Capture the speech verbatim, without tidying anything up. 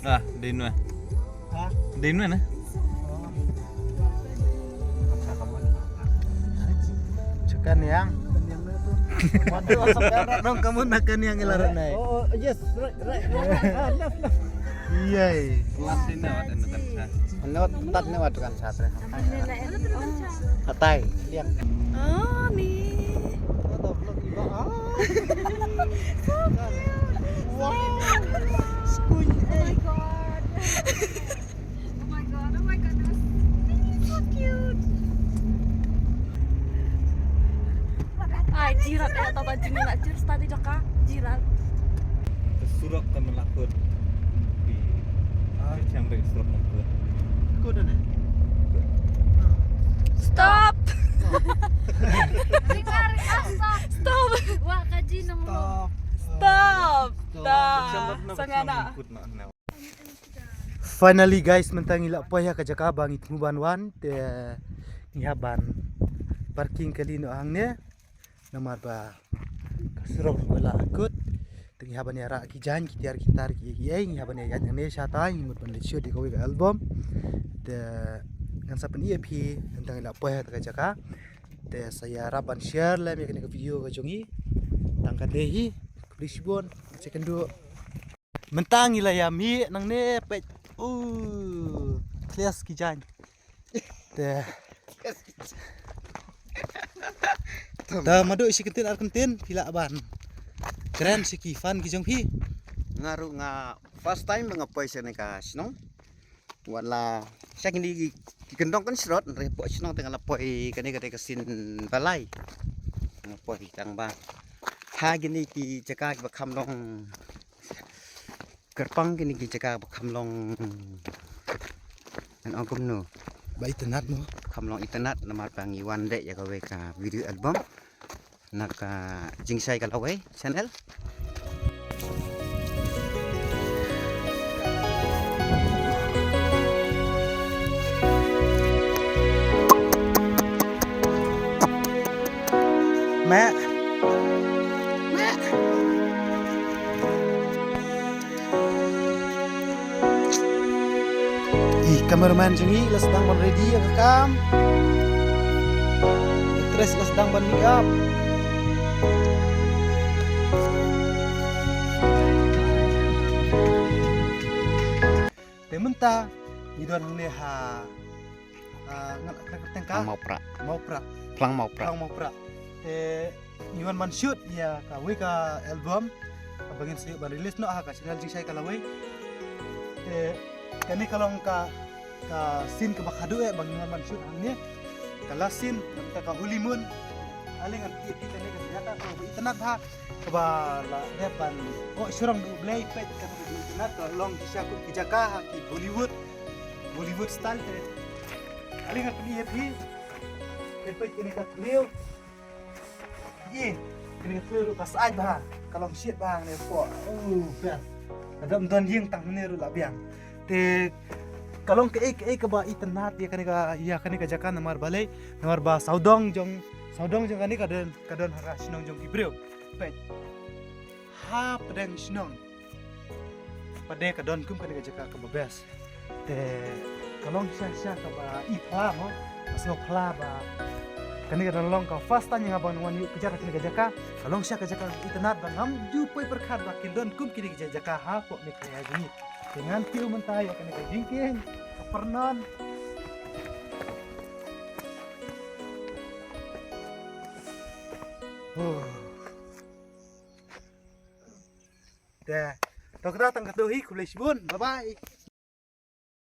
Ah, din weh. Ha? Din weh na? Chakan yang. Waduh, asap kan dong kamu nak kan yang ilaran naik. Oh, oh, yes, right, right, right. Ah, left, left. Iya. Kelas ini awak anu kan sah. Anu tat ni awak kan sah, tre. Hatai, liang. Oh, ni. What the fuck, iba? Ah. So cute. Wow. Skuy. Oh my God. Oh my God, oh my goodness. This is so cute. Ai, jiran eh, tata jingin nak jir stadi jaka, jiran. Surok kan melakut. Di Ah. Kecamatan surok melakut. Kau dah ni? Stop. Dengar, ah, stop. Stop. Wah, kaji nang. Stop. Stop. Stop. Stop. Sangana. Melakut nak, nak. Finally guys, mynta ngi la poi ha ka jaka ba ngi thmu ban wan, te ngi hap ban parking kali noh hangne. Namar ba ka surok ruh ka la kut. Te ngi hap ban ïarah ki jaiñ, ki tiar ki tar ki ei ki ei, ngi hap ban ïaid hangne shatai, ngi mut ban leit shoot ïa kawei ka album. Te ngan sa pyni ïa phi, mynta ngi la poi ha ka jaka. Te sa ïarap ban share lem ïa kane ka video ka jong ngi. Tang kane hi, khublei shibun, check and do. Mynta ngi la ïa mih nangne peit. Uh, clear ki jaiñ. Te. Ta madu isi kyntien ar kyntien phi lah ban kren sha ki fan ki jong phi. Nga ruh nga first time ba nga poi sha kane ka shnong. Wat la sha kine ki, ki kyndong kan srot, hynrei hapoh shnong te nga la poi kane ka dei ka sien balai. Nga poi tang ba ha kine ki jaka kiba kham long kyrpang, kine ki jaka ba kham long, ngan ong kumno, ba itynnat mo, kham long itynnat namar ba ngi wan leh ïa kawei ka video album na ka Jingshai Ka Lawei channel. Meh. Meh. Ih, cameraman jong ngi la sdang ban ready ïa ka kam. Actress la sdang ban make up. Te mynta ngi don hangne ha, ah, nga, nga, nga, tengka Mawpra. Mawpra. Plang Mawpra. Plang Mawpra. Te ngi wan ban shoot ïa kawei ka album kaba ngin sa ïoh ban release noh ha ka channel Jingshai Ka Lawei. Te kane ka long ka, ka scene kaba khadduh eh ba ngin wan ban shoot hangne. Ka last scene, kata ka Holy Moon. Ale ngan pyni ïa phi kane ka jaka kaba itynnat bha, kaba la dep ban ong shrong da U Blei, peit kane ka itynnat, ka long shisha kum ki jaka ha ki Bollywood, Bollywood style te. Ale ngan pyni ïa phi. Te peit kane ka thliew. Ïa, kane ka thliew ruh ka sait bha, ka long shit bha kane ka spot. Oh, best. Ka dang don ïing tang mynne ruh la biang. Te ka long kaei kaei kaba itynnat ïa kane ka, ïa kane ka jaka namar balei, namar ba sawdong jong, sawdong jong kane ka don, ka don ha ka shnong jong ki briew. Peit. Ha pdeng shnong. Pat de ka don kum kane ka jaka kaba best. Te ka long shisha shisha kaba i phla mo. Ka sngew phla ba kane ka don long ka first time ïa nga ban wan ïuh kjat ha kane ka jaka. Ka long shisha ka jaka itynnat ba ngam ju poi pyrkhat ba kin don kum kine ki jaka hapoh Meghalaya jong ngi. Te ngan kiew mynta ïa kane ka jingkieng ka pyrnon. Huh. Te, to kata tang katto hi, khublei shibun. Bye bye.